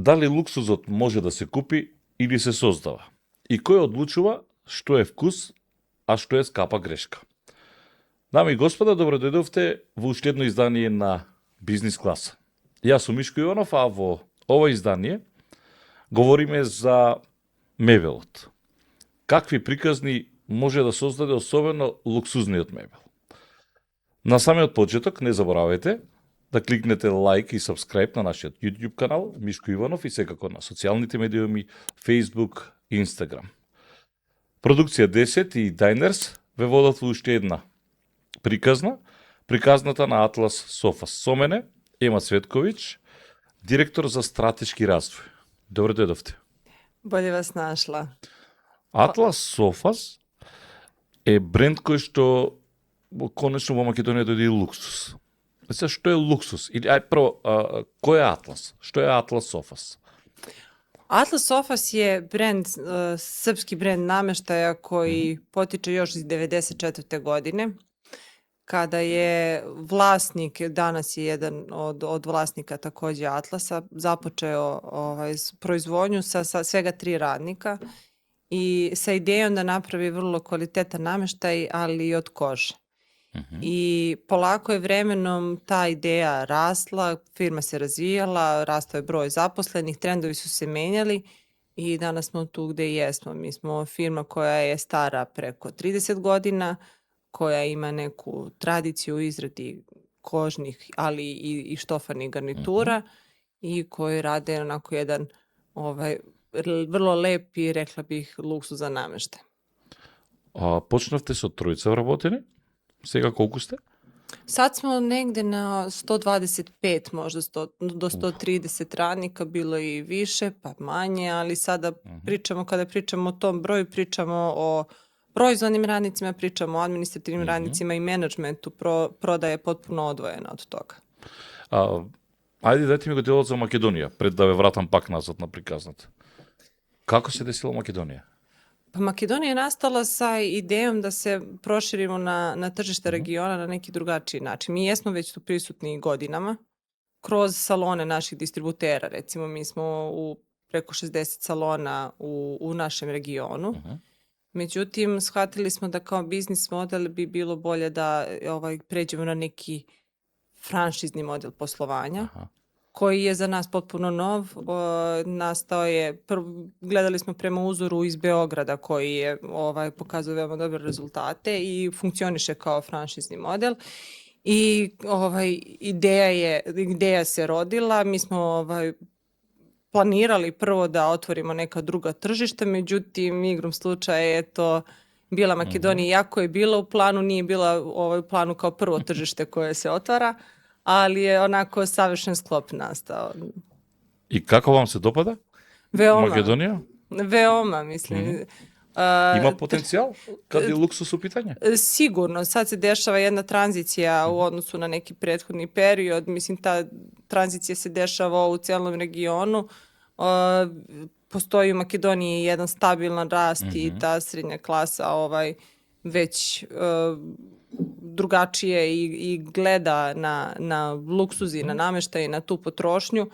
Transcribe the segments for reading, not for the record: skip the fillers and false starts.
Дали луксузот може да се купи или се создава? И кој одлучува што е вкус, а што е скапа грешка? Дами и господа, добродојдовте во уште едно издание на Бизнис класа. Јас сум Мишко Иванов, а во ова издание говориме за мебелот. Какви приказни може да создаде особено луксузниот мебел? На самиот почеток не заборавајте да кликнете лайк и сабскрайб на нашиот YouTube канал Мишко Иванов и секако на социјалните медиуми Facebook и Instagram. Продукција 10 и Diners ве водат во уште една приказната на Атлас Софас. Со мене Ема Цветковиќ, директор за стратешки развој. Добре дојдовте. Bolje vas našla. Атлас Софас е бренд кој што конечно во Македонија дојде и луксус. Сега, што е луксус? Или прво, кој е Атлас? Што е Атлас Софас? Atlas Sofas je brend, srpski brend nameštaja koji potiče još iz 94. godine, kada je vlasnik, danas je jedan od vlasnika takođe Atlasa, započeo proizvodnju sa svega 3 radnika i sa idejom da napravi vrlo kvalitetan nameštaj, ali i od kože. I polako je vremenom ta ideja rasla, firma se razvijala, rastao je broj zaposlenih, trendovi su se menjali i danas smo tu gde jesmo. Mi smo firma koja je stara preko 30 godina, koja ima neku tradiciju u izradi kožnih, ali i štofanih garnitura i koji rade onako jedan vrlo lep i rekla bih luksuzan nameštaj. Почнавте со тројца вработени? Сега колку сте? Sad smo negde na 125, možda do 130 radnika, bilo i više, pa manje, ali sada kada pričamo o tom broju, pričamo o proizvodnim radnicima, pričamo o administrativnim radnicima i menadžmentu, prodaja je potpuno odvojena od toga. Ајде, дайте ми го делот за Македонија, пред да ве вратам пак назад на приказната. Како се десила Македонија? Pa Makedonija je nastala sa idejom da se proširimo na tržište regiona na neki drugačiji način. Mi jesmo već tu prisutni godinama kroz salone naših distributera. Recimo, mi smo u preko 60 salona u našem regionu. Međutim, shvatili smo da kao biznis model bi bilo bolje da pređemo na neki franšizni model poslovanja. Koji je za nas potpuno nov. Nastao je, gledali smo prema uzoru iz Beograda koji je pokazao veoma dobre rezultate i funkcioniše kao franšizni model. I ideja se rodila. Mi smo planirali prvo da otvorimo neka druga tržišta, međutim, igrom slučaja je to bila Makedonija. Iako je bila u planu, nije bila u planu kao prvo tržište koje se otvara, ali je onako savršen sklop nastao. И како вам се допада? Veoma. Македонија? Veoma, mislim. Има потенцијал каде е луксус у питање? Sigurno. Sad se dešava jedna tranzicija u odnosu na neki prethodni period. Mislim, ta tranzicija se dešava u celom regionu. Postoji u Makedoniji jedan stabilan rast i ta srednja klasa već drugačije i gleda na luksuz i na nameštaj i na tu potrošnju.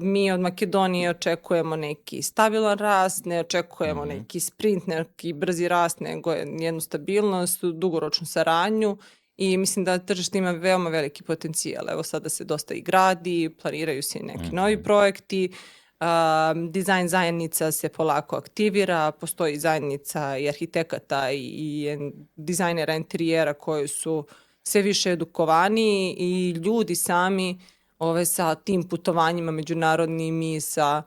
Mi od Makedonije očekujemo neki stabilan rast, ne očekujemo neki sprint, neki brzi rast, nego jednu stabilnost, dugoročnu saradnju i mislim da tržište ima veoma veliki potencijal. Evo sada se dosta i gradi, planiraju se neki novi projekti, dizajn zajednica se polako aktivira, postoji zajednica i arhitekata i dizajnera interijera koji su sve više edukovani i ljudi sami sa tim putovanjima međunarodnim i sa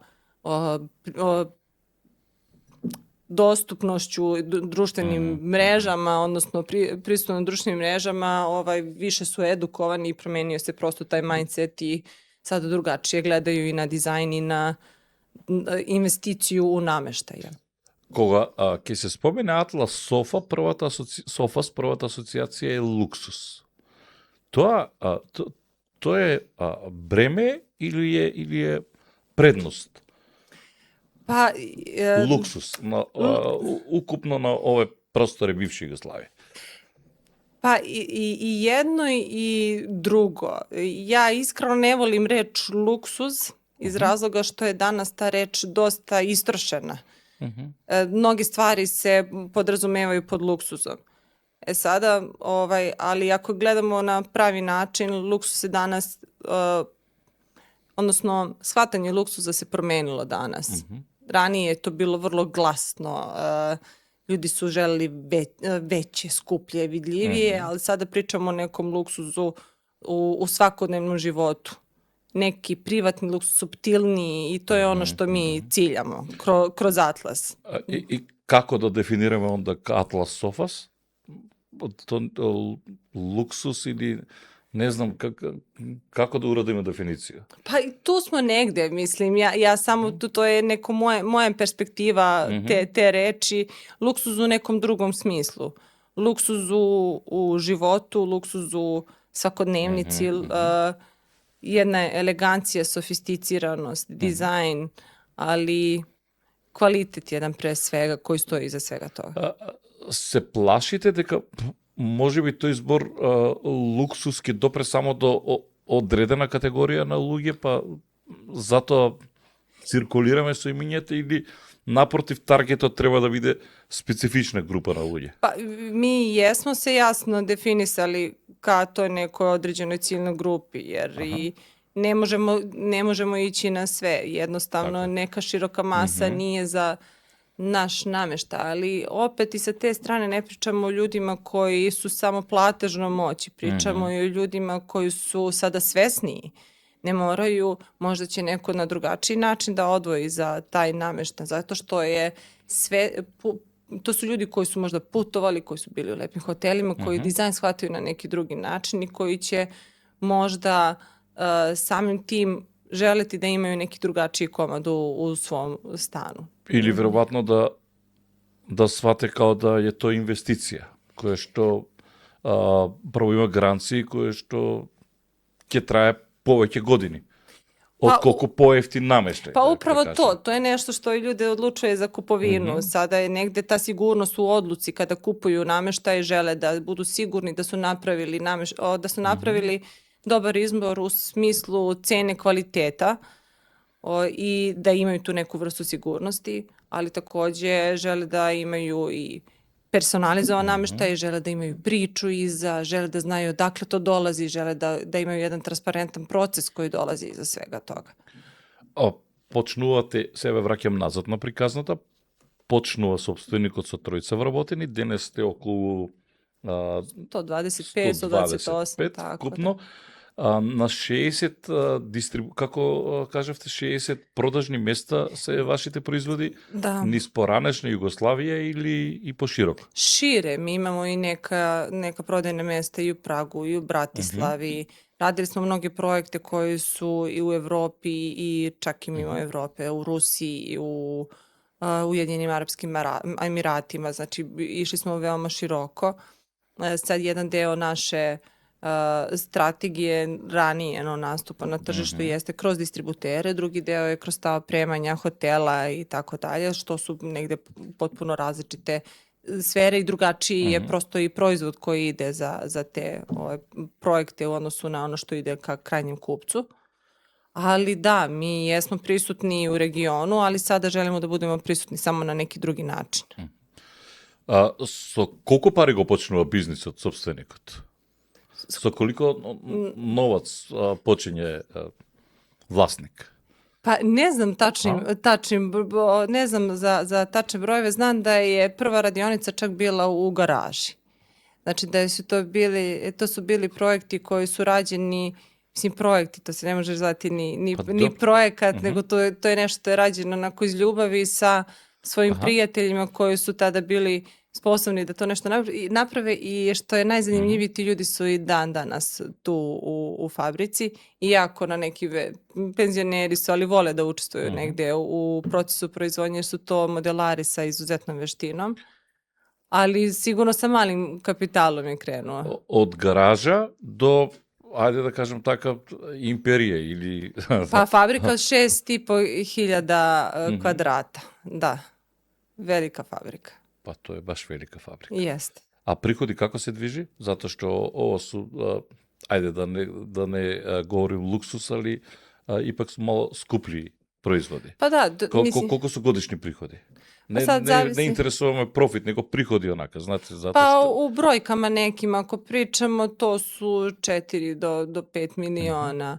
dostupnošću društvenim mrežama, odnosno prisutno na društvenim mrežama, više su edukovani i promenio se prosto taj mindset i sada drugačije gledaju i na dizajn i na investiciju u nameštaje. Кога ќе се спомене Атлас Софас, првата асоциација е луксус. Тоа е бреме или е предност? Pa, Луксус, укупно на ове просторе бивши Југославија. Pa i jedno i drugo. Ja iskreno ne volim reč luksuz iz razloga što je danas ta reč dosta istrošena. Mnogi stvari se podrazumevaju pod luksuzom. Sada, ali ako gledamo na pravi način, luksuz se danas, odnosno shvatanje luksuza se promenilo danas. Ranije je to bilo vrlo glasno, ljudi su želeli veće, skuplje, vidljivije, ali sada pričamo o nekom luksuzu u svakodnevnom životu. Neki privatni luksuz, suptilniji, i to je ono što mi ciljamo kroz Atlas. I kako da definiramo onda Atlas Sofas? Luksus ili ne znam kako da uradimo definiciju? Pa i tu smo negde, mislim, ja samo, to je neko moja perspektiva te reči, luksuz u nekom drugom smislu. Luksuz u životu, luksuz u svakodnevnici, jedna elegancija, sofisticiranost, dizajn, ali kvalitet jedan pre svega koji stoji iza svega toga. Se plašite дека може би тој збор луксус ќе допре само до одредена категорија на луѓе, па затоа циркулираме со имињата, или напротив таргетот треба да биде специфична група на луѓе? Pa mi jesmo se jasno definisali ka toj nekoj određenoj ciljnoj grupi, jer i ne možemo ići na sve. Jednostavno neka široka masa nije za naš nameštaj, ali opet i sa te strane ne pričamo o ljudima koji su samo platežno moći, pričamo i o ljudima koji su sada svesniji. Ne moraju, možda će neko na drugačiji način da odvoji za taj nameštaj, zato što je sve, to su ljudi koji su možda putovali, koji su bili u lepim hotelima, koji dizajn shvataju na neki drugi način i koji će možda samim tim želeti da imaju neki drugačiji komad u svom stanu. Или веројатно да свате као да е тоа инвестиција, која што прво има гаранции, која што ќе трае повеќе години. Отколку поевтин намештај. Pa upravo to je nešto što i ljude odlučuje za kupovinu. Sada je negde ta sigurnost u odluci kada kupuju nameštaj, žele da budu sigurni da su napravili dobar izbor u smislu cene, kvaliteta i da imaju tu neku vrstu sigurnosti, ali takođe žele da imaju i personalizovan nameštaj, žele da imaju priču iza, žele da znaju odakle to dolazi, žele da imaju jedan transparentan proces koji dolazi iza svega toga. Почнувате, себе враќам назад на приказната, почнува собственикот со тројца вработени, денес сте околу 125, 128, tako купно. На 60 како кажавте, 60 продажни места се вашите производи? Da. Низ поранешна Југославија или и пошироко? Šire, mi imamo i neka prodajna mesta i u Pragu i u Bratislavi. Radili smo mnoge projekte koji su i u Evropi i čak i mimo Evrope, u Rusiji i u Ujedinjenim Arapskim Emiratima, znači išli smo veoma široko. Sad jedan deo naše strategije ranije nastupa na tržištu jeste kroz distributere, drugi deo je kroz ta opremanja hotela i tako dalje, što su negde potpuno različite sfere i drugačiji je prosto i proizvod koji ide za te projekte u odnosu na ono što ide ka krajnjem kupcu. Ali da, mi jesmo prisutni u regionu, ali sada želimo da budemo prisutni samo na neki drugi način. Со колку пари го почнува бизнисот, собственикот? Со колико новац почиње власник? Pa ne znam ne znam za tačne brojeve, znam da je prva radionica čak bila u garaži. Znači da su to su bili projekti koji su rađeni, mislim projekti, to se ne može zvati ni projekat, nego to je nešto što je rađeno onako iz ljubavi sa svojim prijateljima koji su tada bili sposobni da to nešto naprave i što je najzanimljiviji, ti ljudi su i dan danas tu u fabrici, iako na neki penzioneri su, ali vole da učestvuju negde u procesu proizvodnje, jer su to modelari sa izuzetnom veštinom, ali sigurno sa malim kapitalom je krenuo. Od garaža do, ajde da kažem taka, imperije ili... Pa fabrika od 6.500 kvadrata, da, velika fabrika. Pa to je baš велика фабрика. Jeste. А приходи како се движи? Затоа што ово су, ајде да не говорим луксус, али ipak su malo skuplji proizvodi. Pa da, mislim, Koliko su godišnji prihodi? Pa sad Ne zavisi. interesuje me profit, nego prihodi onaka, znate, zato pa što... u brojkama nekim, ako pričamo, to su 4 do 5 miliona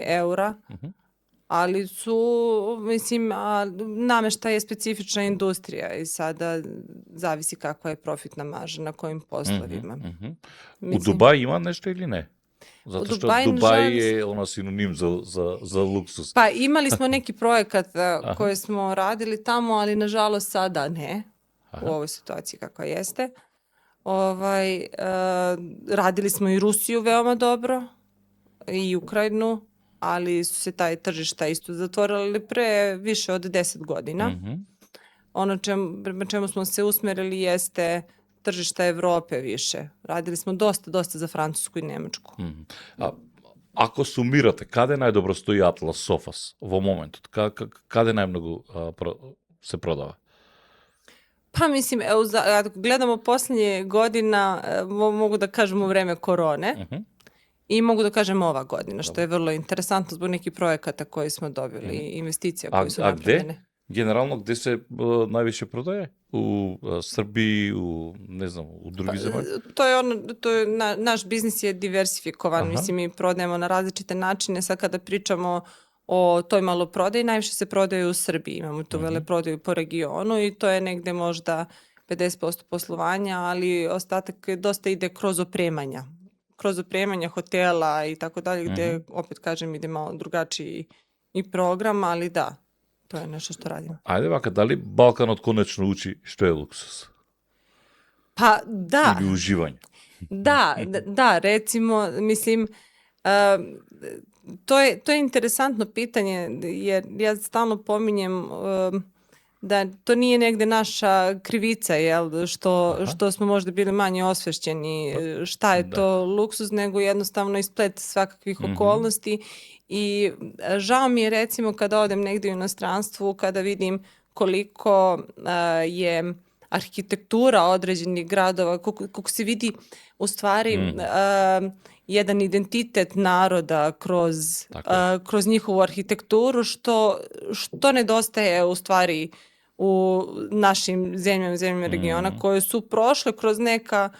eura. Ali su, mislim, nameštaj je specifična industrija i sada zavisi kakva je profitna marža na kojim poslovima. U Mislim, Dubaji ima nešto ili ne? Zato što Dubaji, Dubaj nažalost- je ono sinonim za luksus. Pa imali smo neki projekat koji smo radili tamo, ali nažalost sada ne, u ovoj situaciji kakva jeste. Radili smo i Rusiju veoma dobro i Ukrajinu, ali su se taj tržišta isto zatvorili pre više od 10 godina. Ono prema čemu smo se usmerili jeste tržišta Evrope više. Radili smo dosta za Francusku i Nemačku. Ako sumirate, kada najdobro stoji Atlas Sofas u ovom momentu? Kada najmnogo se prodava? Pa mislim, ako gledamo posljednje godina, mogu da kažem u vreme korone i mogu da kažem ova godina, što je vrlo interesantno zbog nekih projekata koji smo dobili, investicija koje su napravljene. Gde? Generalno, gde se najviše prodaje? U Srbiji, ne znam, u drugih zemalja? Naš biznis je diversifikovan, mislim, mi prodajemo na različite načine. Sad kada pričamo o toj maloprodaji, najviše se prodaje u Srbiji. Imamo tu veleprodaju po regionu i to je negde možda 50% poslovanja, ali ostatak dosta ide kroz opremanja hotela i tako dalje, gde, opet kažem, ide malo drugačiji i program, ali da, to je nešto što radimo. Ajde vaka, da li Balkan konačno uči što je luksus? Pa da. Ili uživanje? Da, recimo, mislim, to je interesantno pitanje, jer ja stalno pominjem da to nije negde naša krivica, što smo možda bili manje osvešćeni šta je to luksuz, nego jednostavno isplet svakakvih okolnosti. I žao mi je, recimo, kada odem negde u inostranstvu, kada vidim koliko je arhitektura određenih gradova, koliko se vidi u stvari jedan identitet naroda kroz njihovu arhitekturu, što nedostaje u stvari u našim zemljama regiona, koje su prošle kroz neka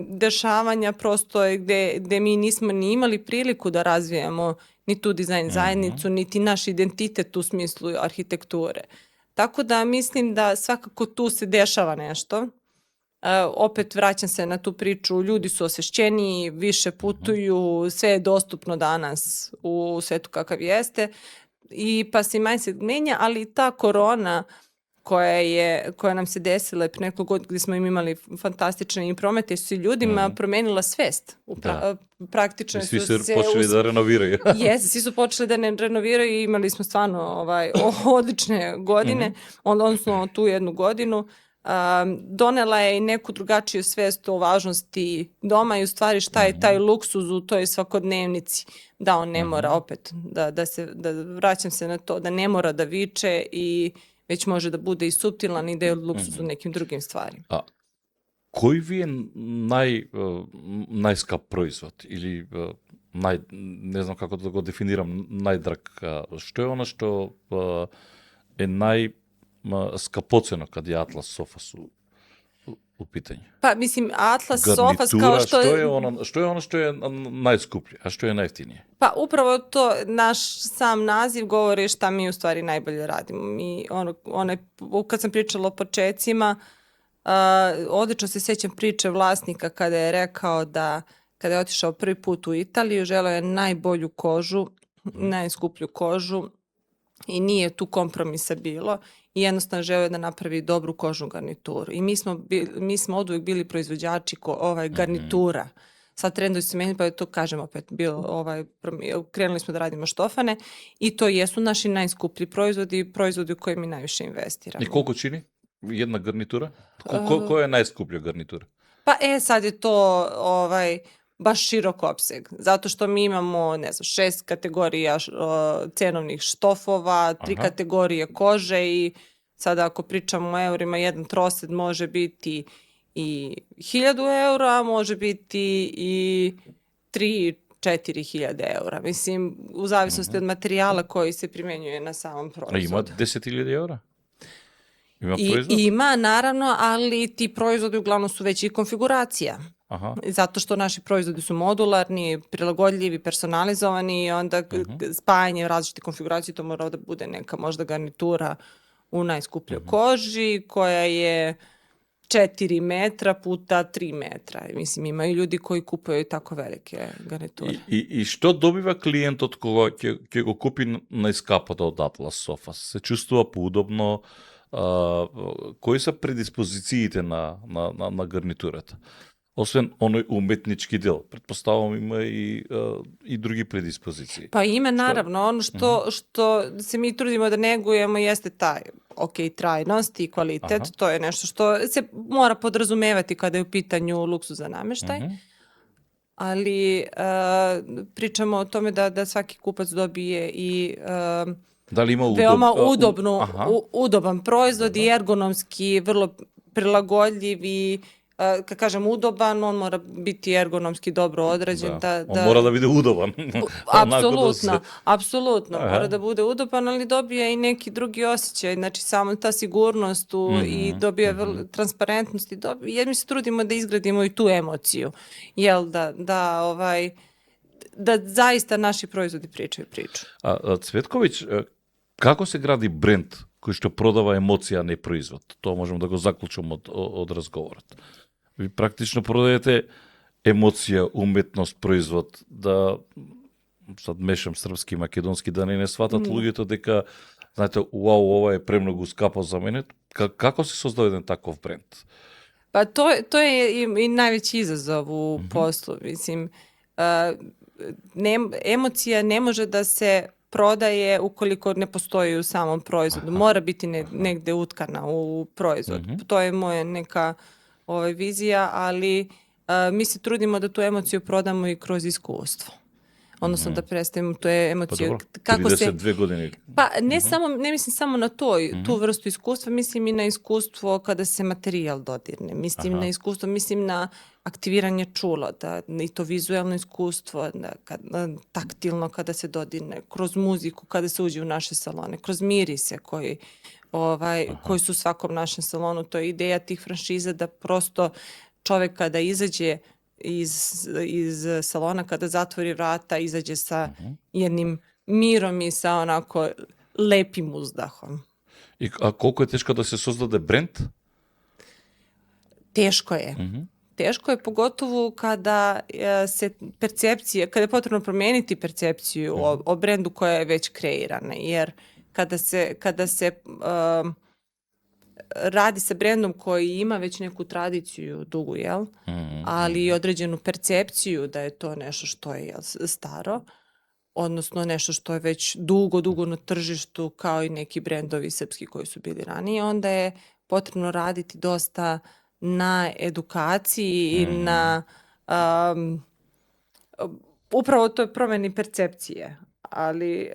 dešavanja prosto gde mi nismo ni imali priliku da razvijamo ni tu dizajn zajednicu, niti naš identitet u smislu arhitekture. Tako da mislim da svakako tu se dešava nešto. Opet vraćam se na tu priču, ljudi su osvešćeniji, više putuju, sve je dostupno danas u svetu kakav jeste i pa se mindset menja, ali ta korona koja nam se desila pre nekoliko godina gdje smo imali fantastične i promete su ljudima promenila svest. Praktično svi su počeli da renoviraju. Jeste, svi su počeli da renoviraju i imali smo stvarno odlične godine, odnosno tu jednu godinu. Donela je i neku drugačiju svest o važnosti doma i u stvari šta je taj luksuz u toj svakodnevnici. Da on ne mora opet, da vraćam se na to, da ne mora da viče i već može da bude i suptilan i da je luksuz u nekim drugim stvarima. A koji vi je najskap proizvod ili ne znam kako da ga definiram, najdrag? Što je ono što je najskapoceno kad je Atlas Sofas u pitanju? Pa mislim, Atlas Sofas kao što što je ono što je najskuplje, a što je najjeftinije? Pa upravo to, naš sam naziv govori šta mi u stvari najbolje radimo. Kad sam pričala o počecima, odlično se sjećam priče vlasnika kada je rekao da kada je otišao prvi put u Italiju, želeo je najbolju kožu, najskuplju kožu i nije tu kompromisa bilo i jednostavno želeo da napravi dobru kožnu garnituru. I mi smo oduvijek bili proizvođači garnitura. Sad trendovi su menili, pa je to, kažem opet, krenuli smo da radimo štofane i to jesu naši najskuplji proizvodi u koje mi najviše investiramo. I koliko čini jedna garnitura? Koja je najskuplja garnitura? Pa sad je to baš širok opseg, zato što mi imamo, 6 kategorija cenovnih štofova, 3 kategorije kože i sada ako pričamo o eurima, jedan trosed može biti i 1000 eura, može biti i 3, 4.000 eura. Mislim, u zavisnosti od materijala koji se primjenjuje na samom A ima proizvodu. 10.000 eura? Ima I, proizvod? ima, naravno, ali ti proizvodi uglavnom su već i konfiguracija. Aha. Zato što naši proizvodi su modularni, prilagodljivi, personalizovani i onda spajanje različite konfiguracije, to mora da bude neka možda garnitura u najskupljoj koži koja je 4 metra puta 3 metra. Mislim, imaju ljudi koji kupuju tako velike garniture. И што добива клиентот кога ќе го купи најскапото од Atlas Sofa? Се чувствува поудобно? Кои се предиспозициите на гарнитурата? Освен оној уметнички дел, предпоставам има и други предиспозиции. Pa ima naravno, ono što se mi trudimo da negujemo jeste taj trajnost i kvalitet, to je nešto što se mora podrazumevati kada je u pitanju luksuzan nameštaj, ali pričamo o tome da svaki kupac dobije i Da li ima veoma udoban proizvod i ergonomski vrlo prilagodljiv i kad kažem udoban, on mora biti ergonomski dobro odrađen. On mora da bude udoban. Apsolutno. Mora da bude udoban, ali dobije i neki drugi osjećaj. Znači, samo ta sigurnost i dobije transparentnost. Jer mi se trudimo da izgradimo i tu emociju. Jel, da zaista naši proizvodi pričaju priču. Цветковиќ, како се гради бренд кој што продава емоција, а не производ? Тоа можеме да го заклучиме од разговорот. Ви практично продајете емоција, уметност, производ, да сад мешам српски и македонски, да не сватат луѓето дека, знаете, уау, ова е премногу скапо за мене. Како се создаде еден таков бренд? Pa to je i najveći izazov u poslu. Mislim, emocija ne može da se prodaje ukoliko ne postoji u samom proizvodu. Mora biti negde utkana u proizvod. To je moja neka vizija, ali mi se trudimo da tu emociju prodamo i kroz iskustvo. Odnosno da predstavimo tu emociju. Pa dobro, 32 godine. Pa ne mislim samo na to, tu vrstu iskustva, mislim i na iskustvo kada se materijal dodirne. Mislim na iskustvo, mislim na aktiviranje čula, i to vizualno iskustvo, taktilno kada se dodirne, kroz muziku kada se uđe u naše salone, kroz mirise koji su u svakom našem salonu. To je ideja tih franšiza da prosto čovek kada izađe iz salona, kada zatvori vrata, izađe sa jednim mirom i sa onako lepim uzdahom. A koliko je teško da se sozdaде bренд? Teško je. Teško je pogotovo kada se percepcija, kada je potrebno promijeniti percepciju o brendu koja je već kreirana, jer kada se radi sa brendom koji ima već neku tradiciju dugu, jel? Ali i određenu percepciju da je to nešto što je staro, odnosno nešto što je već dugo na tržištu, kao i neki brendovi srpski koji su bili ranije, onda je potrebno raditi dosta na edukaciji i na upravo toj promjeni percepcije. Ali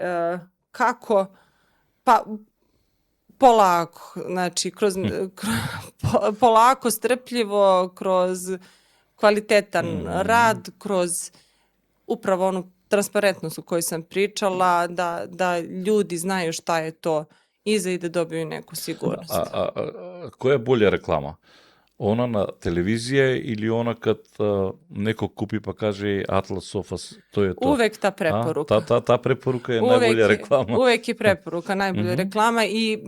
kako? Pa polako, znači polako, strpljivo, kroz kvalitetan rad, kroz upravo onu transparentnost o kojoj sam pričala, da ljudi znaju šta je to iza i da dobiju neku sigurnost. Koja je bolja reklama? Ona na televizije ili ona kad neko kupi pa kaže Atlas Sofa, to je to? Uvek ta preporuka. Ta preporuka je najbolja reklama. Uvek je preporuka najbolja reklama i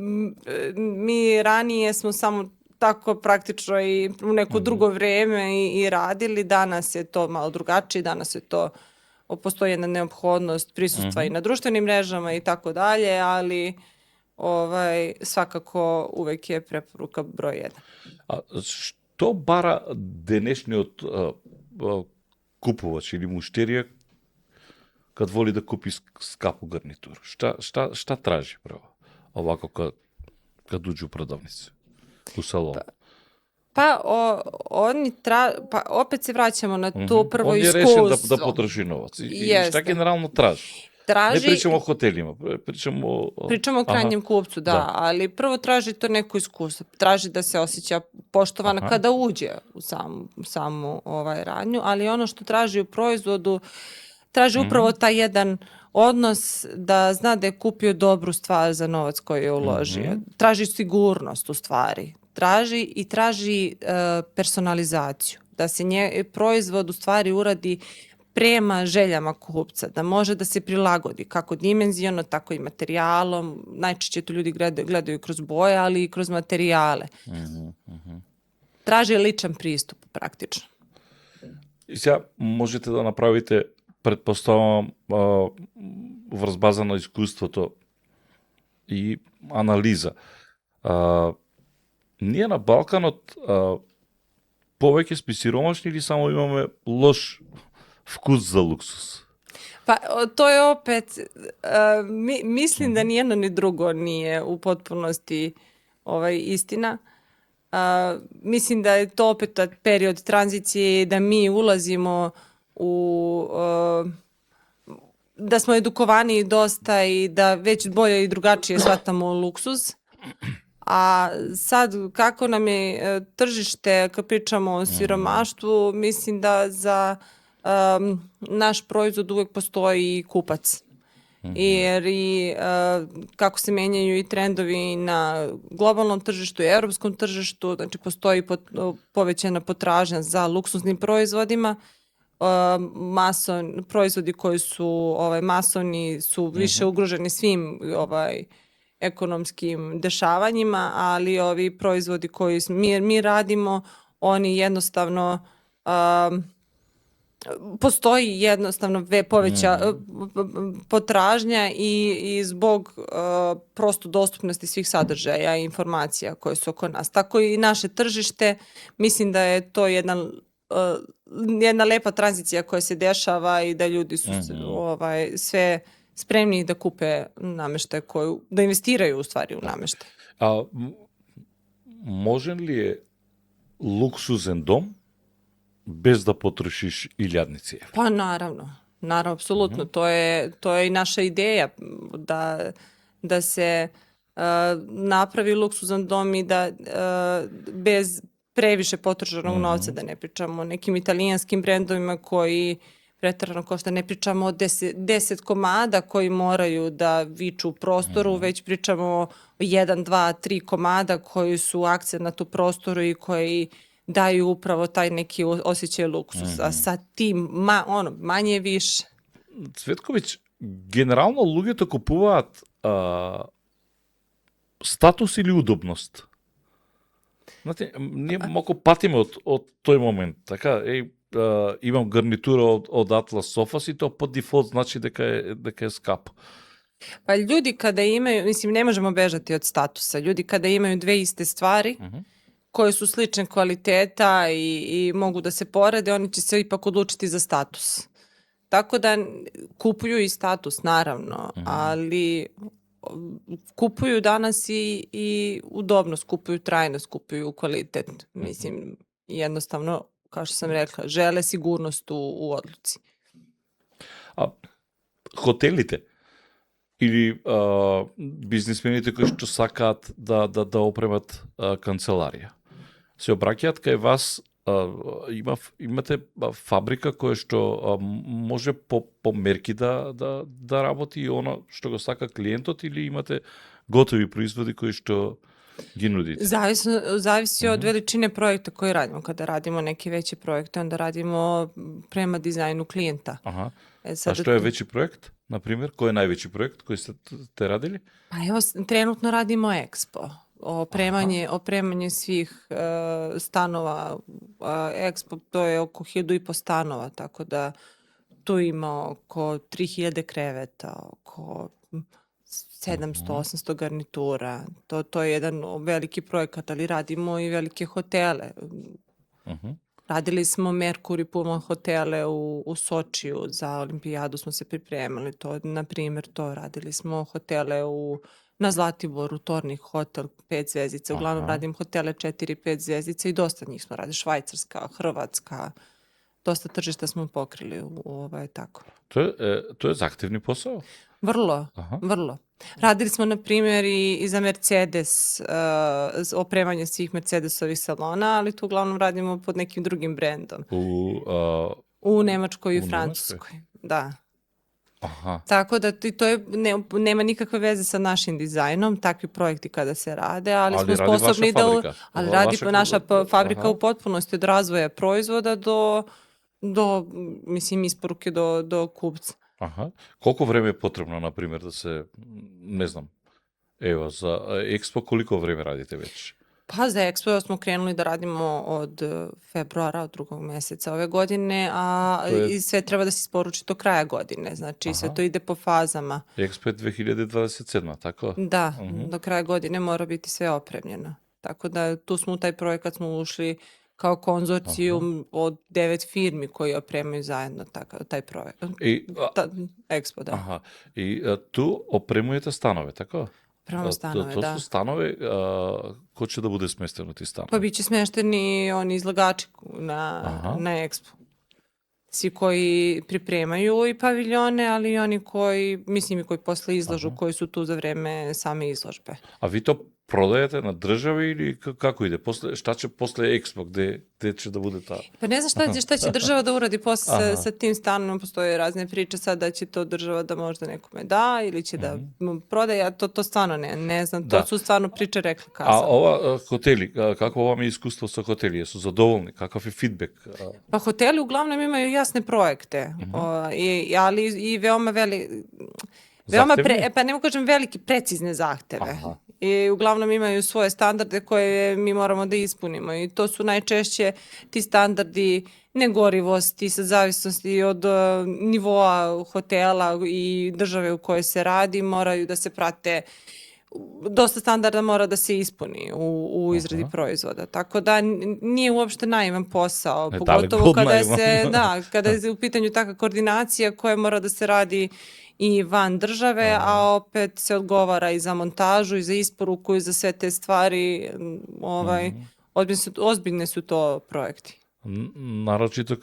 mi ranije smo samo tako praktično i u neko drugo vreme i radili. Danas je to malo drugačije, danas je to, postoji jedna neophodnost prisustva i na društvenim mrežama i tako dalje, ali svakako uvek je preporuka broj 1. А што бара денешниот купувач или муштерија кад воли да купи скапу гарнитур? Šta traži pravo ovako kad uđu u prodavnicu, u salon? Pa opet se vraćamo na to prvo iskustvo. On je rešen da potroši novac. I šta generalno traži? Ne pričamo o hotelima, pričamo o krajnjem kupcu, ali prvo traži to neko iskustvo. Traži da se osjeća poštovana kada uđe u samu radnju, ali ono što traži u proizvodu traži upravo taj jedan odnos da zna da je kupio dobru stvar za novac koji je uložio. Traži sigurnost u stvari. Traži personalizaciju. Da se proizvod u stvari uradi prema željama kupca, da može da se prilagodi kako dimenziono, tako i materijalom. Najčešće to ljudi gledaju kroz boje, ali i kroz materijale. Traži ličan pristup praktično. И сега можете да направите, предпоставам, врз база на искуството и анализа. Ние на Балканот повеќе сме сиромашни или само имаме лош вкус за луксус? Pa to je opet, mislim da nijedno ni drugo nije u potpunosti istina. Mislim da je to opet period tranzicije, da mi ulazimo da smo edukovani dosta i da već bolje i drugačije shvatamo luksuz. A sad kako nam je tržište, kad pričamo o siromaštvu, mislim da za naš proizvod uvek postoji i kupac. Jer i kako se menjaju i trendovi na globalnom tržištu i europskom tržištu, znači postoji povećana potražnja za luksuznim proizvodima. Proizvodi koji su masovni su više ugroženi svim ekonomskim dešavanjima, ali ovi proizvodi koji mi radimo, oni jednostavno postoji jednostavno poveća potražnja i zbog prosto dostupnosti svih sadržaja i informacija koje su oko nas. Tako i naše tržište, mislim da je to jedna lepa tranzicija koja se dešava i da ljudi su sve spremni da kupe nameštaj da investiraju u stvari u nameštaj. A можен ли е луксузен дом bez da potrošiš iljadnici? Pa naravno, apsolutno. To je i naša ideja da se napravi luksuzan dom i da bez previše potrošenog novca, da ne pričamo o nekim italijanskim brendovima koji preterano košta, ne pričamo o 10 komada koji moraju da viču u prostoru, već pričamo o 1, 2, 3 komada koji su akcenat u prostoru i koji daju upravo taj neki osjećaj luksusa. Sa tim manje više. Цветковиќ, генерално луѓето купуваат статус или удобност. Знаете, ние малку патиме од тој момент. Така, имам гарнитура од Atlas Sofas и то по дефолт значи дека е скап. Pa ljudi kada imaju, mislim, ne možemo bežati od statusa. Ljudi kada imaju dve iste stvari, koje su slične kvaliteta i mogu da se porede, oni će se ipak odlučiti za status. Tako da kupuju i status, naravno, ali kupuju danas i udobnost, kupuju trajnost, kupuju kvalitet. Mislim, jednostavno, kao što sam rekla, žele sigurnost u odluci. A хотелите или бизнисмените кои што сакаат да опремат канцеларија, се обраќаат кај вас, имате фабрика која што може по мерки да работи и оно што го сака клиентот, или имате готови производи кои што ги нудите? Zavisi od veličine projekta koji radimo. Kada radimo neke veće projekte, onda radimo prema dizajnu klijenta. Aha. A što je veći projekt? Naprimjer, koji je najveći projekt koji ste radili? Pa evo, trenutno radimo Expo. Opremanje svih stanova. Expo, to je oko 1500 stanova, tako da tu ima oko 3000 kreveta, oko 700-800 garnitura. To je jedan veliki projekat, ali radimo i velike hotele. Radili smo Mercury Pullman hotele u Sočiju, za olimpijadu smo se pripremali, na primjer to. Radili smo hotele na Zlatiboru, Tornik hotel, 5 zvezdica, uglavnom radim hotele 4-5 zvezdica i dosta njih smo radili, Švajcarska, Hrvatska, dosta tržišta smo pokrili tako. To je zahtevni posao? Vrlo. Radili smo, na primjer, i za Mercedes, opremanje svih Mercedesovih salona, ali tu uglavnom radimo pod nekim drugim brendom. U Nemačkoj i u Francuskoj. Da. Aha. Tako da to je, nema nikakve veze sa našim dizajnom, takvi projekti kada se rade, ali smo radi vaša sposobni fabrika. ali radi Vaša- naša fabrika Aha. u potpunosti od razvoja proizvoda do mislim, isporuke do kupca. Aha. Koliko vreme je potrebno, na primjer, da se, ne znam, evo, za Expo koliko vreme radite već? Pa za Expo smo krenuli da radimo od februara, od 2. meseca ove godine, a To je- i sve treba da se isporuči do kraja godine, znači sve Aha. to ide po fazama. Expo je 2027, tako? Da, Mhm. do kraja godine mora biti sve opremljeno. Tako da tu smo u taj projekat smo ušli kao konzorcijum od 9 firmi koji opremaju zajedno taj projekat. I, Expo, da. aha. I tu opremujete stanove, tako? Opremamo stanove, to da. su stanovi, ko će da bude smestен u ti stanovi? Pa bit će smešteni oni izlagači Aha. na Expo. Svi koji pripremaju i paviljone, ali i oni koji, mislim i koji posle izlažu, koji su tu za vreme same izložbe. A vi to prodajete na državi ili kako ide? Šta će posle Expo, gde će da bude ta? Pa ne znam šta će država da uradi posle Aha. sa tim stanom, postoje razne priče sad da će to država da možda nekome da ili će da prodaje, ja to stvarno ne znam, to Da. su stvarno priče rekla A kazala. ova hoteli, kako vam je iskustvo sa hoteli? Jesu zadovoljni? Kakav je feedback? Pa hoteli uglavnom imaju jasne projekte, ali i veoma Zahtevni? pa ne mogu kažem veliki, precizne zahteve. Aha. I uglavnom imaju svoje standarde koje mi moramo da ispunimo i to su najčešće ti standardi negorivosti, sa zavisnosti od nivoa hotela i države u kojoj se radi, moraju da se prate, dosta standarda mora da se ispuni u izradi proizvoda. Tako da nije uopšte naivan posao, Ne, pogotovo daleko od naivan. kada je u pitanju takva koordinacija koja mora da se radi i van države, a opet se odgovara i za montažu i za isporuku i za sve te stvari. Ozbiljne su to projekti. Naročito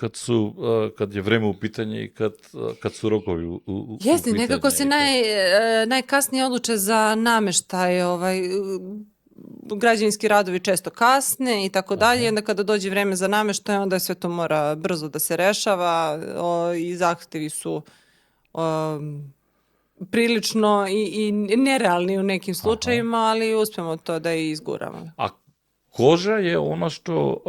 kad je vreme u pitanje i kad su rokovi u Jeste, pitanje. nekako se najkasnije odluče za nameštaj, građevinski radovi često kasne i tako dalje, i onda kada dođe vreme za nameštaj, onda sve to mora brzo da se rešava i zahtevi su prilično i nerealni u nekim slučajima, ali uspemo to da i izguramo. A koža je ono što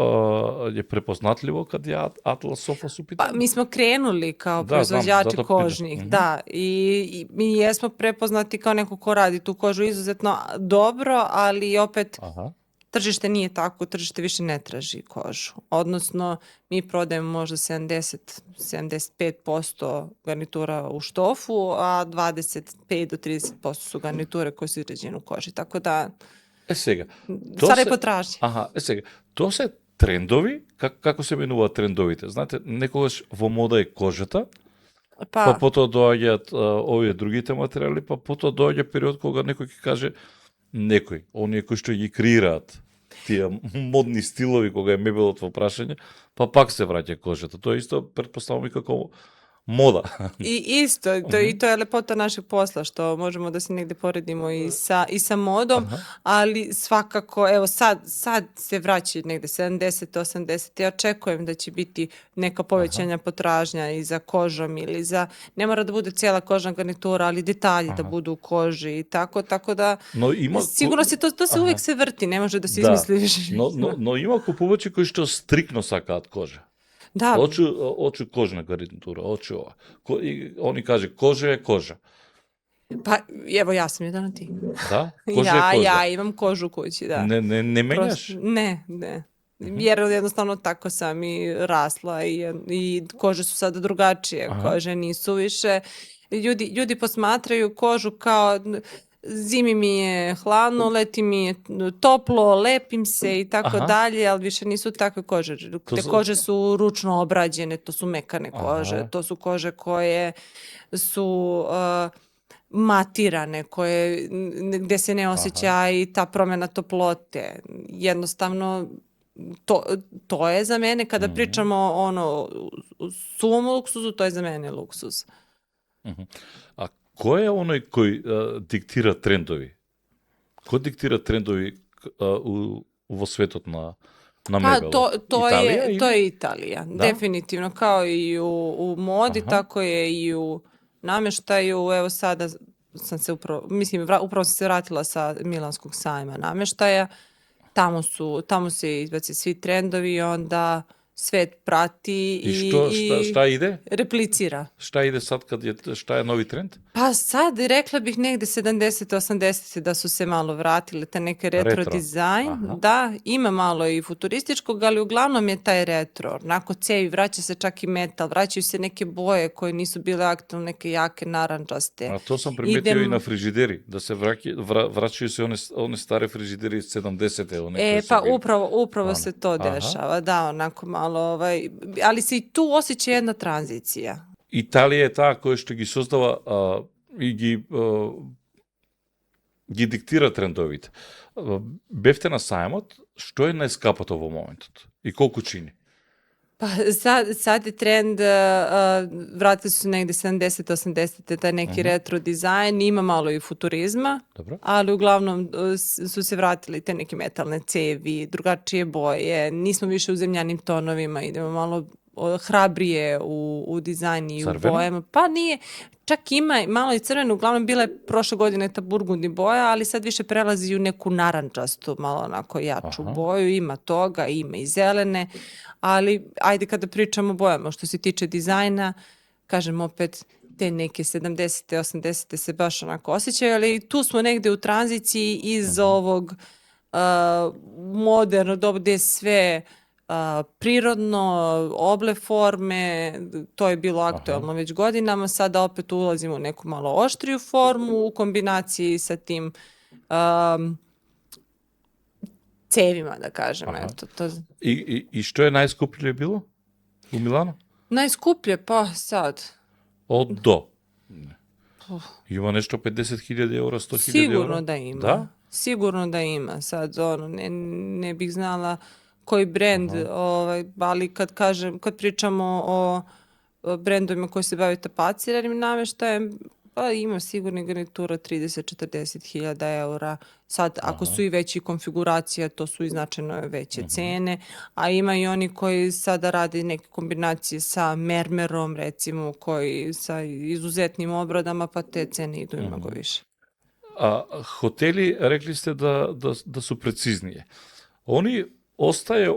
je prepoznatljivo kad je Atlas Sofas u pitanju? Pa mi smo krenuli kao Da, proizvođači znam, zato kožnih, pitam. da, i mi jesmo prepoznati kao neko ko radi tu kožu izuzetno dobro, ali opet Aha. tržište nije tako, tržište više ne traži kožu. Odnosno, mi prodajemo možda 75% garnitura u štofu, a 25 do 30% su garniture koje su izrađene u koži. Tako da, Сега, stara je potražnja. Аха, сега, тоа се трендови, како се менуваат трендовите? Знаете, некогаш во мода е кожата, па потоа доаѓаат овие другите материјали, па потоа доаѓа период кога некој ќе каже, оние кои што ги креираат тие модни стилови кога е мебелот во прашање, па пак се враќа кожата. Тоа исто претпоставам и како moda. I isto, i to je lepota našeg posla, što možemo da se negde poredimo i sa modom, ali svakako, evo sad se vraćaju negde 70-80, ja očekujem da će biti neka povećanja potražnja i za kožom ili za, ne mora da bude cijela kožna garnitura, ali detalji da budu u koži i tako da sigurno se to se uvijek se vrti, ne može da se izmisli više. Но има купувачи кои што стрикно сакаат кожа. Da, Hoću kožna garnitura, hoću ova. Oni kaže, koža je koža. pa evo ja sam jedan od tih. Da? Koža je koža. Ja imam kožu u kući, da. Ne menjaš? Ne. Jer jednostavno tako sam i rasla i kože su sada drugačije, kože nisu više. Ljudi posmatraju kožu kao zimi mi je hladno, leti mi je toplo, lepim se i tako dalje, ali više nisu takve kože. Te kože su ručno obrađene, to su mekane kože, to su kože koje su matirane, gde se ne osjeća i ta promjena toplote. Jednostavno, to je za mene, kada pričamo o suvom luksuzu, to je za mene luksuz. A кој е оној кој диктира трендови? Кој диктира трендови во светот на мебелот? To je Italija, definitivno, kao i u modi, tako je i u nameštaju. Evo sada sam se upravo sam se vratila sa Milanskog sajma nameštaja. Tamo se izbace svi trendovi i onda svet prati šta ide? replicira. Šta ide sad šta je novi trend? Pa sad rekla bih negde 70. 80. da su se malo vratile, te neke retro dizajn. Aha. Da, ima malo i futurističkog, ali uglavnom je taj retro. Onako cevi, vraća se čak i metal, vraćaju se neke boje koje nisu bile aktualne, neke jake narančaste. A to sam primetio i na frižideri, da se vraćaju se one stare frižideri iz 70. Pa upravo se to dešava. Da, onako malo, ali se i tu osjeća jedna tranzicija. Италија е таа која што ги создава и ги диктира трендовите. Бевте на сајмот, што е најскапото во моментот и колку чини? Pa sad je trend, vratili su negde 70-80. taj neki retro dizajn, ima malo i futurizma, Dobro. ali uglavnom su se vratili te neke metalne cevi, drugačije boje, nismo više u zemljanim tonovima, idemo malo hrabrije u dizajn i Crveno? u bojama. Pa nije, čak ima malo i crveno, uglavnom bila je prošle godine ta burgundi boja, ali sad više prelazi u neku narančastu, malo onako jaču boju, ima toga, ima i zelene, ali ajde kada pričamo o bojama, što se tiče dizajna, kažem opet, te neke 70. 80. se baš onako osjećaju, ali tu smo negde u tranziciji iz ovog moderno doba gde je sve prirodno, oble forme, to je bilo aktuelno već godinama, sada opet ulazimo u neku malo oštriju formu u kombinaciji sa tim cevima, da kažem. Eto, И што е најскуплje било у Милано? Najskuplje, pa sad. Од до. Има нешто 50.000 евра, 100.000 евра? Sigurno da ima. Da? Sigurno da ima. Sad, ne bih znala koji brend, ali kad pričamo o brendovima koji se bave tapaciranim nameštajem, pa ima sigurno garnitura 30-40.000 eura. Sad, ako su i veći konfiguracija, to su i značajno veće cene, a ima i oni koji sada rade neke kombinacije sa mermerom, recimo, koji sa izuzetnim obradama, pa te cene idu i mnogo više. А хотели, rekli ste da su preciznije. Oni ostaje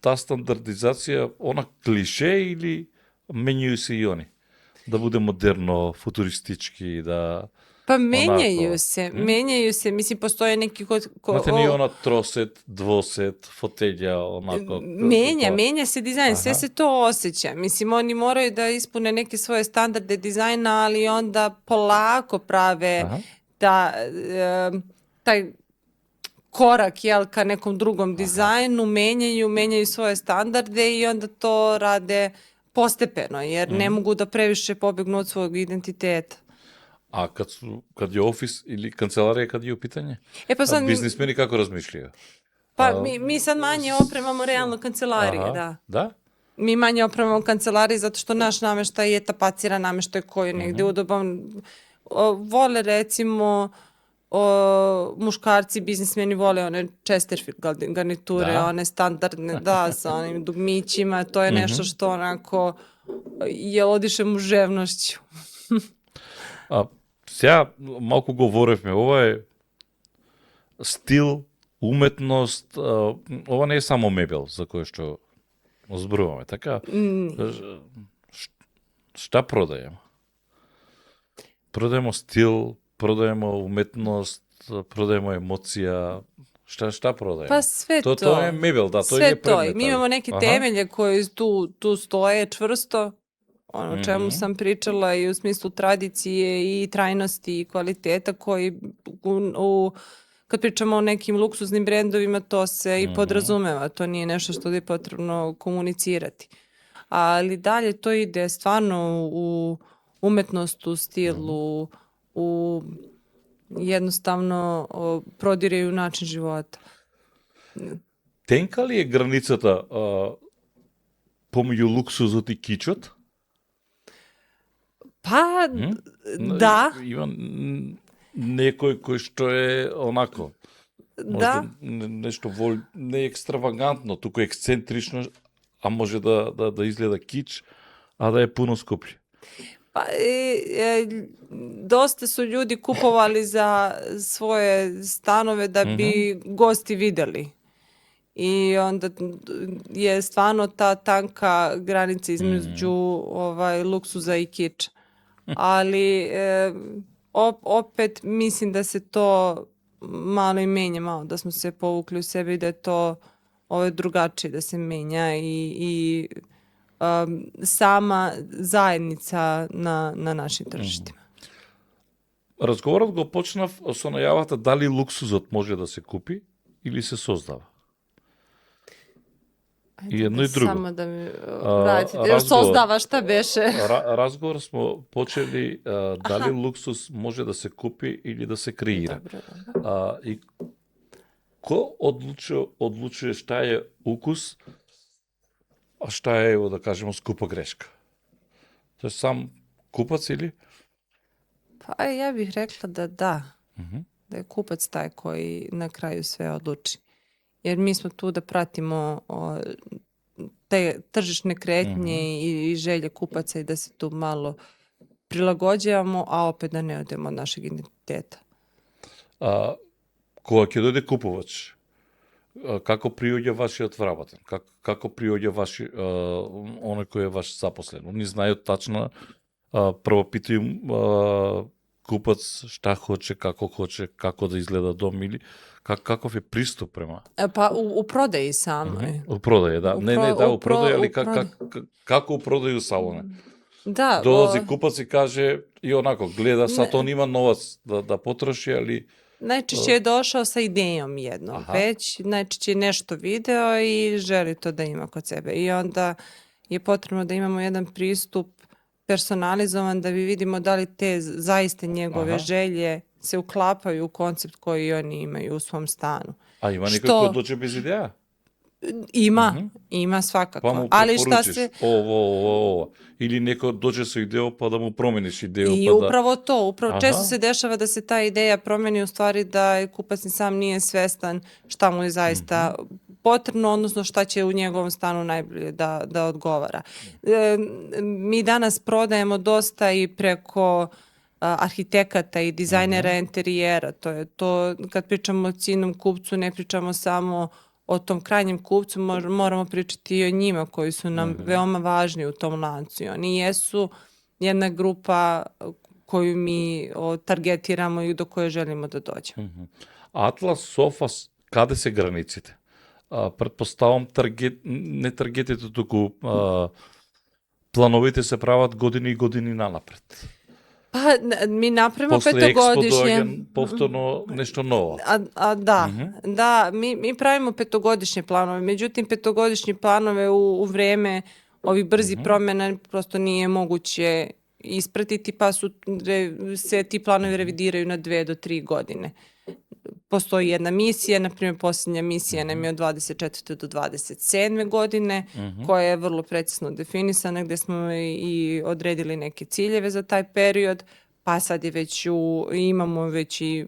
ta standardizacija, ona kliše ili menjaju se i oni? Da bude moderno, futuristički, da... Pa menjaju se, mislim, postoje neki Znate, nije ona troset, dvoset, fotelja, onako... Menja se dizajn, sve se to osjeća. Mislim, oni moraju da ispune neke svoje standarde dizajna, ali onda polako prave taj korak, ka nekom drugom dizajnu, menjaju svoje standarde i onda to rade postepeno, jer ne mogu da previše pobegnu od svog identiteta. A kad je ofis ili kancelarija kad je u pitanje? Pa sad, biznismeni kako razmišljaju? Pa mi sad manje opremamo realno kancelarije, da. Da? Mi manje opremamo kancelarije zato što naš nameštaj je tapaciran nameštaj koji je negde udoban. Vole recimo muškarci, biznismeni vole one Chesterfield garniture, one standardne, sa onim dugmićima, to je nešto što onako je odiše muževnošću. Сега малку говоревме, ова е стил, уметност, ова не е само мебел за кој што зборуваме, така? Шта продајемо? Продајемо стил, продајемо уметност, продајемо емоција, šta prodaje? Pa sve to. To je mebel, da, to sve je predmet. Mi imamo neke temelje koji tu stoje čvrsto, ono o čemu sam pričala i u smislu tradicije i trajnosti i kvaliteta koji kad pričamo o nekim luksuznim brendovima to se i podrazumeva, to nije nešto što je potrebno komunicirati. Ali dalje to ide stvarno u umetnost, u stilu, u jednostavno prodiraju način života. Тенка ли е границата помеѓу луксузот и кичот? Pa, da. Има некој кој што е онако, Да. нешто не екстравагантно, туку ексцентрично, а може да изгледа кич, а да е пуно скупље. Pa, dosta su ljudi kupovali za svoje stanove da bi gosti vidjeli. I onda je stvarno ta tanka granica između luksuza i kiča. Ali opet mislim da se to malo i menja, malo da smo se povukli u sebe i da je to drugačije da se menja i sama zajednica na našim tržištima. Разговорот го почнав со најавата дали луксузот може да се купи или се создава. И едно и друго. Само да ми vratite. Создава, šta беше? Разговор смо почели дали луксус може да се купи или да се креира. И ко одлучuje šta je ukus, a šta je, evo da kažemo, skupa greška? To je sam kupac ili? Pa ja bih rekla da da. Da je kupac taj koji na kraju sve odluči. Jer mi smo tu da pratimo te tržišne kretnje i želje kupaca i da se tu malo prilagođavamo, a opet da ne odemo od našeg identiteta. Кога ќе дојде купувач, како приоѓа вашиот вработен? Како приоѓа оној кој е ваш запослен? Они знаат тачно, прво питају купац šta hoće, kako da izgleda dom ili kakav je pristup prema? Pa u prodaji samoj. U prodaji, da. U prodaji, ali kako u prodaju u salone? Da. Dolazi kupac i kaže, i onako gleda, sad on ima novac da potroši, ali... Najčešće je došao sa idejom jednom već, najčešće je nešto video i želi to da ima kod sebe. I onda je potrebno da imamo jedan pristup personalizovan da bi vidimo da li te zaista njegove želje se uklapaju u koncept koji oni imaju u svom stanu. A ima nekako dođe bez ideja? Ima svakako. Pa mu preporučiš ovo. Ili neko dođe sa idejom pa da mu promeniš ideju. I upravo to. Često se dešava da se ta ideja promeni u stvari da kupac ni sam nije svestan šta mu je zaista potrebno, odnosno šta će u njegovom stanu najbolje da odgovara. Mi danas prodajemo dosta i preko arhitekata i dizajnera interijera. To je to, kad pričamo o ciljnom kupcu, ne pričamo samo o tom krajnjem kupcu, moramo pričati i o njima koji su nam veoma važni u tom lancu. Oni jesu jedna grupa koju mi targetiramo i do koje želimo da dođemo. Atlas, Sofas, kade se границите? Pretpostavljam, не таргетите, туку плановите се прават години и години нанапред. Pa mi napravimo После petogodišnje. Expo повторно nešto novo. Da, mi pravimo petogodišnje planove, međutim petogodišnje planove u vreme ovih brzih promjena prosto nije moguće ispratiti, pa se ti planovi revidiraju na 2 do 3 godine. Postoji jedna misija, na primjer posljednja misija nam je od 24. do 27. godine, koja je vrlo precizno definisana, gdje smo i odredili neke ciljeve za taj period, pa sad je imamo već i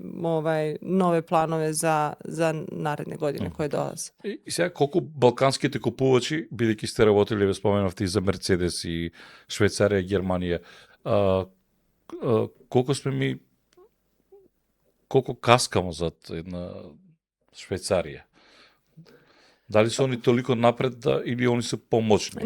nove planove za naredne godine koje dolaze. И сега колку балканските купувачи, бидејќи сте работили, ве споменавте и за Мерцедес и Швейцарија, Германија, колку каскамо зад една Швейцарија? Дали се они толико напред или они се помоćни?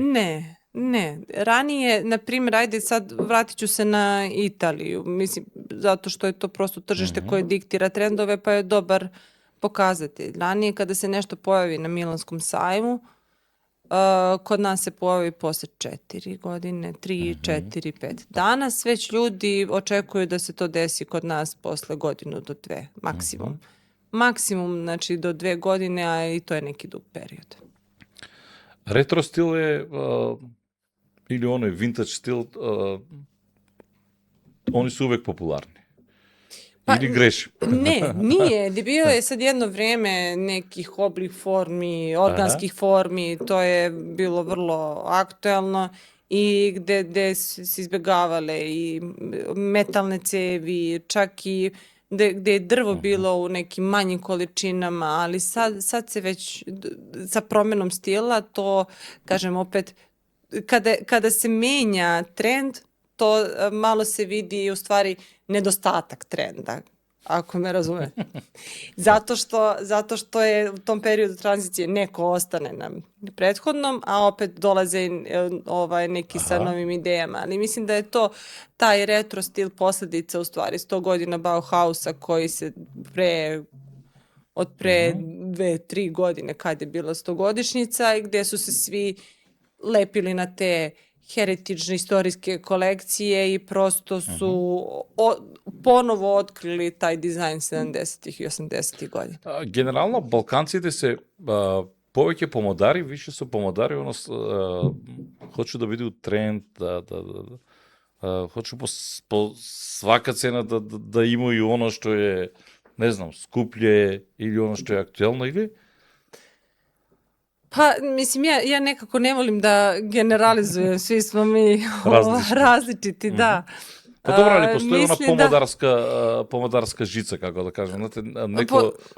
Ne. Ranije, na primjer, ajde sad vratit ću se na Italiju, mislim, zato što je to prosto tržište koje diktira trendove, pa je dobar pokazatelj. Ranije kada se nešto pojavi na Milanskom sajmu, kod nas se pojavi posle 4 godine, 3, 4, 5. Danas već ljudi očekuju da se to desi kod nas posle 1 do 2, maksimum. Maksimum, znači do 2 godine, a i to je neki dug period. Ретро стил е, или оној винтаж стил, они su uvek popularni. Ili grešim? Ne, nije. Bio je sad jedno vrijeme nekih oblik formi, organskih formi, to je bilo vrlo aktuelno i gde su se izbjegavale i metalne cevi, čak i gde je drvo bilo u nekim manjim količinama, ali sad se već sa promjenom stila to, kažem opet, kada se menja trend, to malo se vidi u stvari nedostatak trenda, ako me razume. Zato što je u tom periodu tranzicije neko ostane na prethodnom, a opet dolaze neki sa novim idejama. Ali mislim da je to taj retro stil posljedica u stvari 100 godina Bauhausa koji se od pre 2-3 godine kad je bila 100-godišnjica i gdje su se svi lepili na te heritage istorijske kolekcije i prosto su ponovo otkrili taj dizajn 70-ih i 80-ih godina. Generalno, Balkanците се повеќе помодари, више со помодари, хочу да биде у тренд, хочу по свака цена да имају оно што е, не знам, скуплje или ono što je aktuelno ili? Pa, mislim, ja nekako ne volim da generalizujem, svi smo mi različiti, da. Pa dobro, ali постои она помодарска жица, како да кажем. Знаете,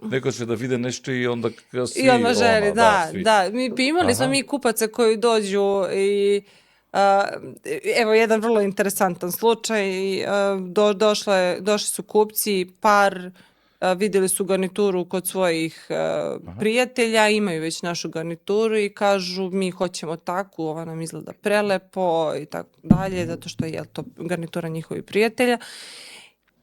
neko će da vide nešto i onda svi... I onda želi, svi. da. Imali smo mi kupaca koji dođu i evo jedan vrlo interesantan slučaj. Došli su kupci, par, vidjeli su garnituru kod svojih prijatelja, imaju već našu garnituru i kažu mi hoćemo takvu, ova nam izgleda prelepo i tako dalje, zato što je to garnitura njihovih prijatelja.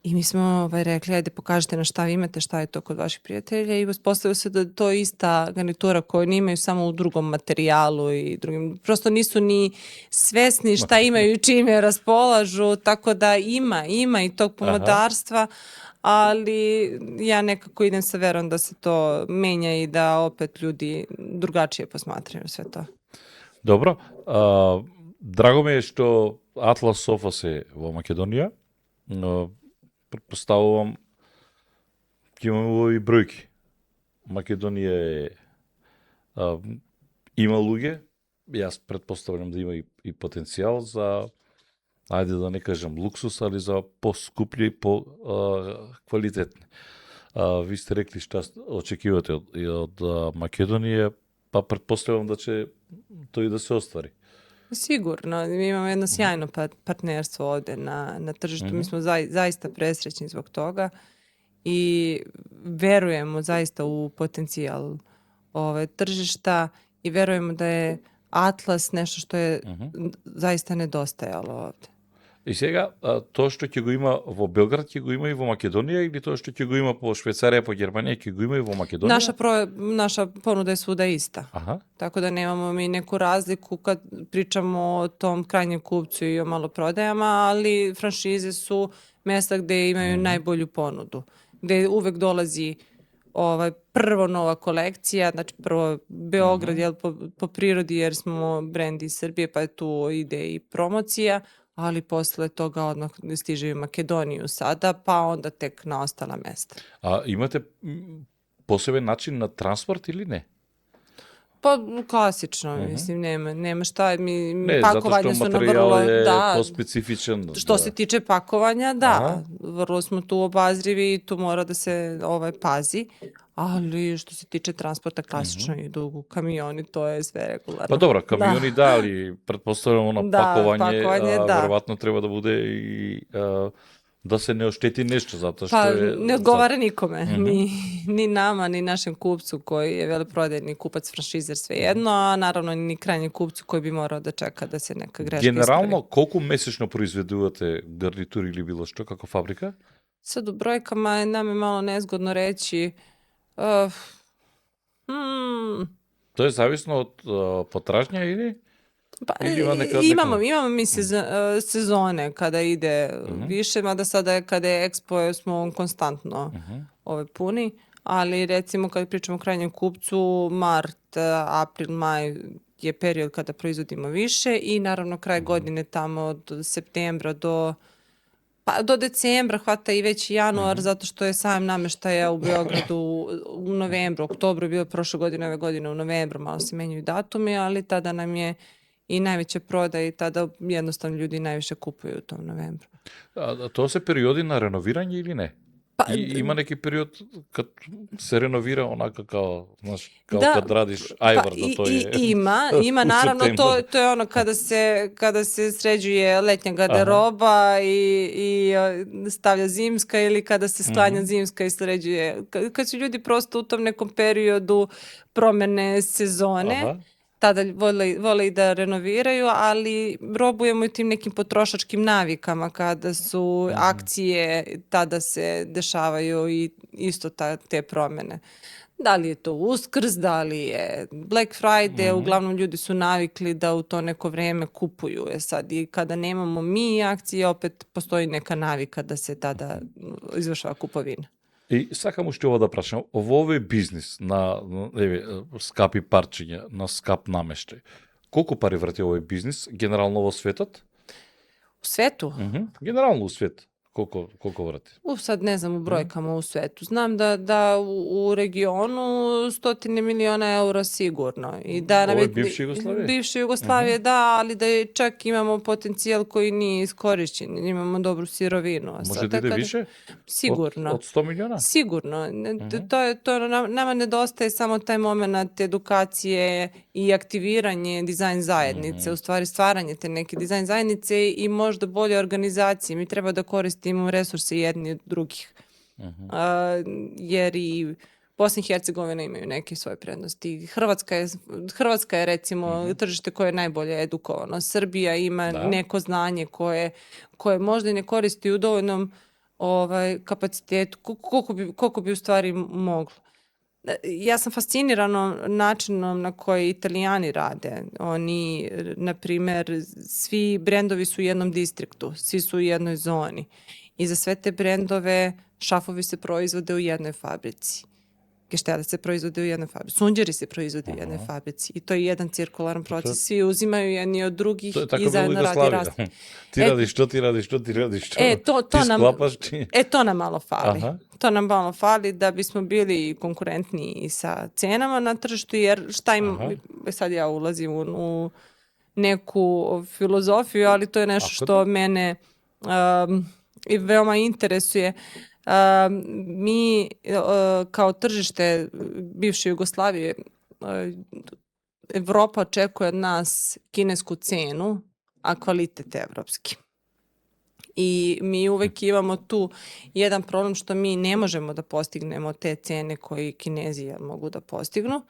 I mi smo rekli, ajde pokažite na šta vi imate, šta je to kod vaših prijatelja i uspostavilo se da je to ista garnitura koju oni imaju samo u drugom materijalu i drugim, prosto nisu ni svesni šta imaju i čime raspolažu, tako da ima i tog pomodarstva, ali ja nekako idem sa verom da se to menja i da opet ljudi drugačije posmatraju sve to. Dobro. Драго ми е што Атлас Софас е во Македонија. Предпоставувам ќе имаме и бројки. Македонија има луѓе. Јас предпоставувам да има и потенцијал за, ајде да не кажем луксус, али за поскупли и по-квалитетни. Ви сте рекли што очекивате од Македонија, па предпоставувам да ќе тој да се оствари. Sigurno, mi imamo jedno sjajno partnerstvo ovdje na tržištu, mi smo zaista presrećni zbog toga i verujemo zaista u potencijal tržišta i verujemo da je Atlas nešto što je zaista nedostajalo ovdje. И сега, тоа што ќе го има во Белград, ќе го има и во Македонија, или тоа што ќе го има по Швейцарија, по Германија, ќе го има и во Македонија? Naša ponuda je svuda ista. Tako da nemamo mi neku razliku kad pričamo o tom krajnjem kupcu i o maloprodajama, ali franšize su mesta gde imaju najbolju ponudu. Gde uvek dolazi prvo nova kolekcija, znači prvo Beograd je po prirodi jer smo brend iz Srbije, pa tu ide i promocija, ali posle toga odmah stiže u Makedoniju sada, pa onda tek na ostala mesta. A imate poseben način na transport ili ne? Pa klasično, mislim, nema šta. Ne, pakovanje zato što su vrlo, je pospecifičan. Što se tiče pakovanja, da, vrlo smo tu obazrivi i tu mora da se pazi, ali što se tiče transporta klasično idu kamioni, to je sve regularno. Pa dobro, kamioni da, ali pretpostavljamo pakovanje verovatno treba da bude i da se ne ošteti nešto, zato što je... Ne odgovara nikome, ni nama, ni našem kupcu koji je veleprodajni kupac, franšizer, svejedno, a naravno ni krajnjem kupcu koji bi morao da čeka da se neka greška ispravi. Generalno, koliko mesečno proizveduvate garnituri ili bilo što, kako fabrika? Sad u brojkama nam je malo nezgodno reći. To je zavisno od potražnja ili? Pa, imamo mi sezone kada ide više, mada sada kada je Expo smo konstantno puni, ali recimo kad pričamo o krajnjem kupcu, mart, april, maj je period kada proizvodimo više i naravno kraj godine tamo od septembra do decembra, hvata i već januar, zato što je sam nameštaja u Beogradu u novembru, oktobru, bilo prošle godine, ove godine u novembru, malo se menjaju datumi, ali tada nam je i najveće prodaje i tada jednostavno ljudi najviše kupuju u tom novembru. To se periodi na renoviranje ili ne? Pa, И има неки период кад се реновира онака као, знаеш, као da, кад радиш pa ајвар за тој ima u naravno, septembru. to je ono kada se sređuje letnja garderoba i stavlja zimska ili kada se sklanja zimska i sređuje. Kad su ljudi prosto u tom nekom periodu promene sezone, Aha. tada vole i da renoviraju, ali robujemo i tim nekim potrošačkim navikama kada su akcije, tada se dešavaju i isto te promene. Da li je to Uskrs, da li je Black Friday, uglavnom ljudi su navikli da u to neko vreme kupuju. Sad i kada nemamo mi akcije, opet postoji neka navika da se tada izvršava kupovina. И сакам уште ова да прашам, во овој бизнис на скапи парчиња, на скап намештај, колку пари врати овој бизнис генерално во светот? U svetu? Генерално у свет, колку врати? Sad ne znam u brojkama u svetu. Znam da u regionu 100 miliona eura sigurno. I da Ovo je bivša Jugoslavija? Bivša Jugoslavija, da, ali da je čak imamo potencijal koji nije iskorišćen. Imamo dobru sirovinu. A Може sad да иде kada- више? Sigurno. Од 100 милиона? Sigurno. Nama nedostaje samo taj moment edukacije i aktiviranje dizajn zajednice, u stvari stvaranje te neke dizajn zajednice i možda bolje organizacije. Mi treba da koristimo resurse jedni od drugih. Jer i Bosna i Hercegovina imaju neke svoje prednosti. Hrvatska je recimo tržište koje je najbolje edukovano. Srbija ima neko znanje koje možda i ne koristi u dovoljnom kapacitetu, koliko bi u stvari moglo. Ja sam fascinirana načinom na koji Italijani rade. Oni, na primjer, svi brendovi su u jednom distriktu, svi su u jednoj zoni. I za sve te brendove šafovi se proizvode u jednoj fabrici. Geštele se proizvode u jednoj fabrici. Sunđeri se proizvode u jednoj fabrici. I to je jedan cirkularan proces. Svi uzimaju jedni od drugih i zajedno radi rast. Ти радиш што, ти радиш што, ти радиш што. To Ти nam, склапаш, ти... to nam malo fali. Aha. To nam malo fali da bismo bili konkurentni sa cenama na tržištu, jer šta im, sad ja ulazim u neku filozofiju, ali to je nešto što mene i veoma interesuje. Mi kao tržište bivše Jugoslavije, Evropa očekuje od nas kinesku cenu, a kvalitet evropski. I mi uvek imamo tu jedan problem što mi ne možemo da postignemo te cene koje Kinezi mogu da postignu.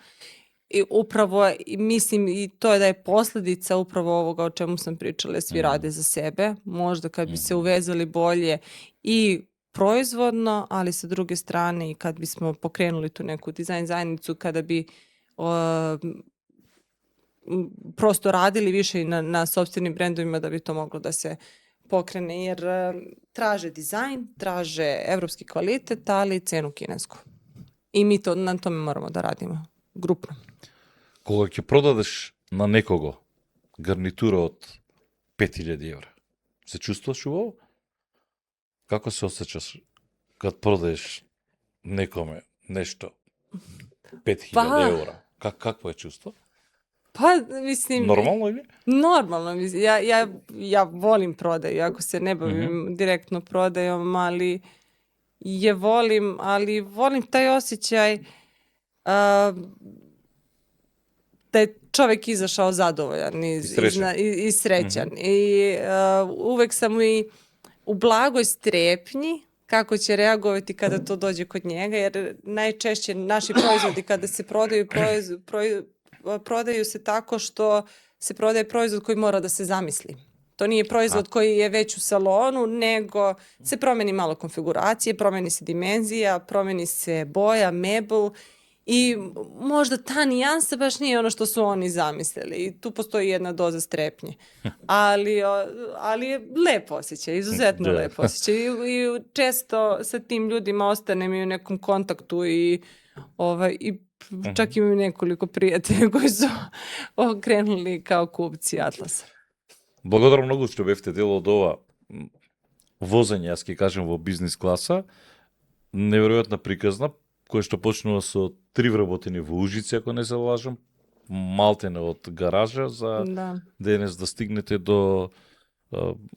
I upravo, mislim, i to je da je posljedica upravo ovoga o čemu sam pričala, svi rade za sebe. Možda kad bi se uvezali bolje i proizvodno, ali sa druge strane i kad bismo pokrenuli tu neku dizajn zajednicu, kada bi prosto radili više i na sopstvenim brendovima da bi to moglo da se pokrene, jer traže dizajn, traže evropski kvalitet, ali i cenu kinesku. I mi na tome moramo da radimo grupno. Кога ќе продадеш на некого гарнитура од 5000 евра, се чувствуваш убаво? Како се осеќаш кад продадеш некоме нешто 5000 евра? Какво е чувство? Pa, mislim... Нормално или? Normalno, mislim. Ja volim prodaju, ako se ne bavim direktno prodajom, ali volim taj osjećaj da je čovjek izašao zadovoljan i srećan. I uvek sam i u blagoj strepnji kako će reagovati kada to dođe kod njega, jer najčešće naši proizvodi kada se prodaju se tako što se prodaje proizvod koji mora da se zamisli. To nije proizvod koji je već u salonu, nego se promeni malo konfiguracije, promeni se dimenzija, promeni se boja, mebel i možda ta nijansa baš nije ono što su oni zamislili. I tu postoji jedna doza strepnje. Ali je lep osjećaj, izuzetno lep osjećaj. I često sa tim ljudima ostanem i u nekom kontaktu i čak imam nekoliko prijatelja koji su krenuli kao kupci Atlasa. Благодарам многу што бевте дел од ова возење, јас ќе кажем, во бизнес класа. Неверојатна приказна, која што почнува со 3 вработени во Ужице, ако не се лажам, малтене од гаража за денес да стигнете до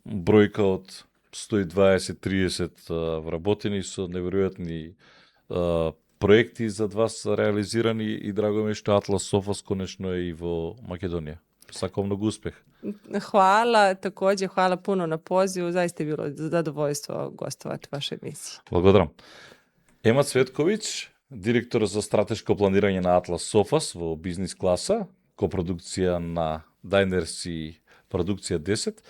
бројка од 120-30 вработени со неверојатни проекти зад вас реализирани и драго ми е што Атлас Софас конечно е и во Македонија. Сакам многу успех. Hvala, takođe hvala puno na pozivu, zaista je bilo zadovoljstvo gostovati u vašoj emisiji. Благодарам. Ема Цветковиќ, директор за стратешко планирање на Атлас Софас во бизнис класа, копродукција на Diners и продукција 10.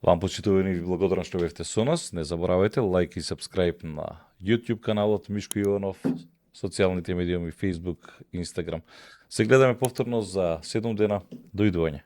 Вам почитувани ви благодарам што бевте со нас. Не заборавајте лайк и сабскрајб на YouTube каналот Мишко Иванов, социјалните медиуми Facebook, Instagram. Се гледаме повторно за 7 дена. Довидување.